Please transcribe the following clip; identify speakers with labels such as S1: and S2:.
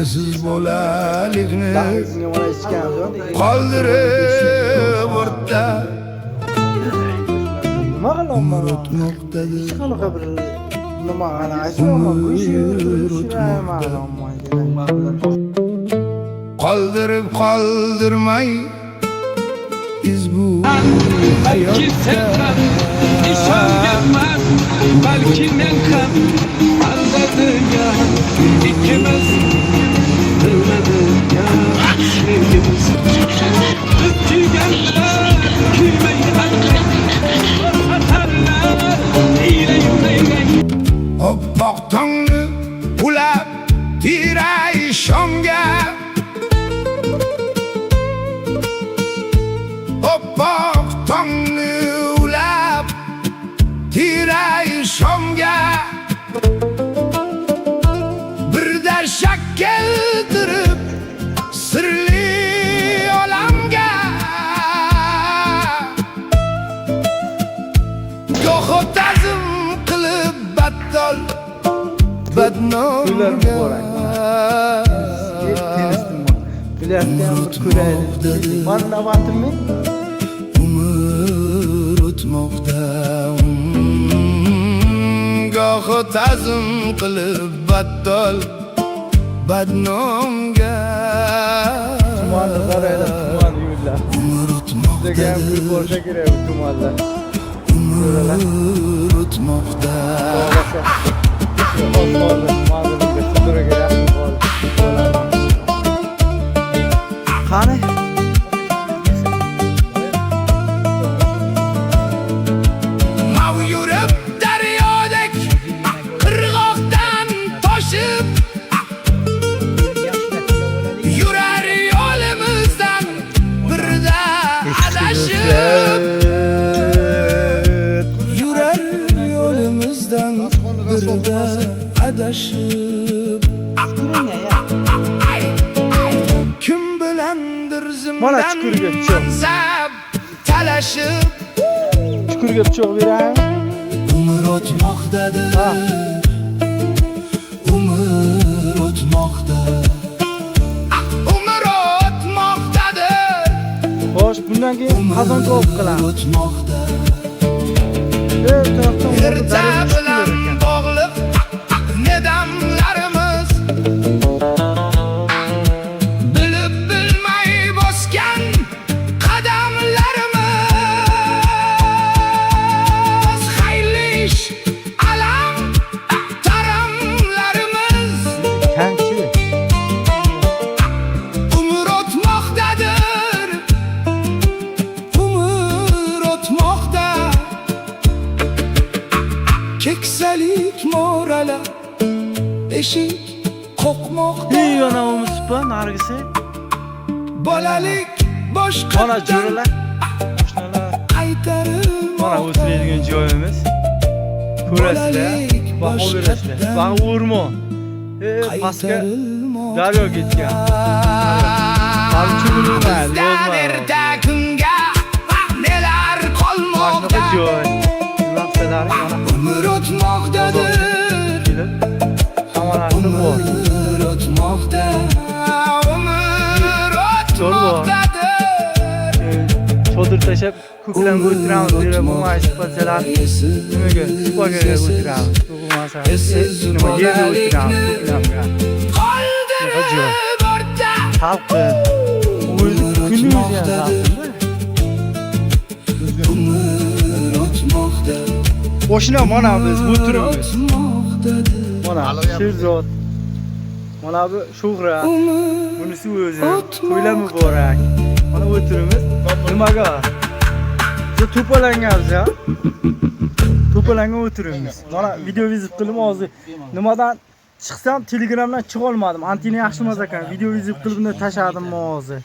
S1: Esiz bolalikni qoldirib ortda.
S2: Nima qilyapman?
S1: O'tmoqdadir.
S2: Hech qanaqa bir nima aytolmayman.
S1: Qoldirib qoldirmay iz bu
S3: Balki sen
S1: hayotda.
S3: ham ishonganman, balki men ham aldadigan ikkimiz bilmadik sevgimiz. Biz kuyganlar kuymay qanday ko'rsatarlar iylayib.
S1: Oppoq tongni ulab tiray shomga, oppoq tongni ulab tiray shomga, bir dahshat keltirib sirli olamga, goho ta'zim qilib battol
S2: To'ylar
S1: badnomga.
S2: Muborak. Bilyardda ham bir ko'raylik. Mani navbatimmi?
S1: Umr o'tmoqda, goho ta'zim qilib battol badnomga.
S2: Tumanni qaranglar, tuman yo'llar.
S1: Umr
S2: Bizga ham
S1: o'tmoqda,
S2: kirib borsa kerak bu tumanlar.
S1: umr o'tmoqda.
S2: Xohlasa. Hozir manzilimga Siduraga yaqin qoldi. Qani?
S1: Mav yurib daryodek qirg'oqdan toshib yurar yo'limizdan birda adashib, yurar yo'limizdan birda adashib, kim bilandir
S2: Mana
S1: zimdan
S2: chuqurga pichoq.
S1: mansab talashib.
S2: Chuqurga pichoq beraymi?
S1: Umr o'tmoqdadir,
S2: Ha.
S1: umr o'tmoqda, umr o'tmoqdadir.
S2: Xo'sh, bundan keyin qazon kavob qilamiz.
S1: O'tmoqda.
S2: Bu tarafdan
S1: Erta
S2: daryoga chuqur
S1: bilan
S2: ekan.
S1: bog'liq nedamlarimiz, bilib bilmay bosgan qadamlarimiz, xayrli ish alam taramlarimiz.
S2: Kangchi.
S1: Umr o'tmoqdadir, umr o'tmoqda, keksalik mo'ralab eshik qoqmoqda.
S2: Ey, ana supa nargisi.
S1: Bolalik
S2: Mana
S1: boshqatdan
S2: jo'ralar. Qo'shnilar.
S1: qaytarilmoqda.
S2: Mana o'tiradigan joyimiz. Ko'rasizlar,
S1: Bolalik
S2: baho berasizlar.
S1: boshqatdan
S2: Mana o'rmon. Pastga
S1: qaytarilmoqda.
S2: daryo ketgan. Hali cho'milmaydi,
S1: Bizdan
S2: yozma.
S1: erta kunga nelar
S2: Mana shunaqa
S1: qolmoqda?
S2: joy. Lahzalar mana
S1: Umr o'tmoqdadir,
S2: kelib hamma narsa bor.
S1: umr o'tmoqda, umr o'tmoqdadir.
S2: Chodir tashlab ko'klamga o'tiramiz, degan bo'lmaydi supachalar. Nimaga? Supaga o'tiramiz. Bu bo'lmasa, nima yerda o'tiramiz ko'klamga.
S1: Qoldirib ortda.
S2: Salqin. O'zi kunni o'zi ham salqinda.
S1: Umr o'tmoqda.
S2: Qo'shni mana biz o'tiribmiz.
S1: O'tmoqdadir.
S2: Mana Sherzod. Mana bu Shuhrat.
S1: Umr
S2: Bunisi o'zi. To'ylar muborak. Mana o'tiribmiz. Nimaga? Biz to'palanganmiz ya. To'palangan o'tiribmiz. Mana video вызов qilib hozir nimadan chiqsam, Telegramdan chiqa olmadim. Antena yaxshi emas ekan. Video вызов qilib bunday tashladim hozir.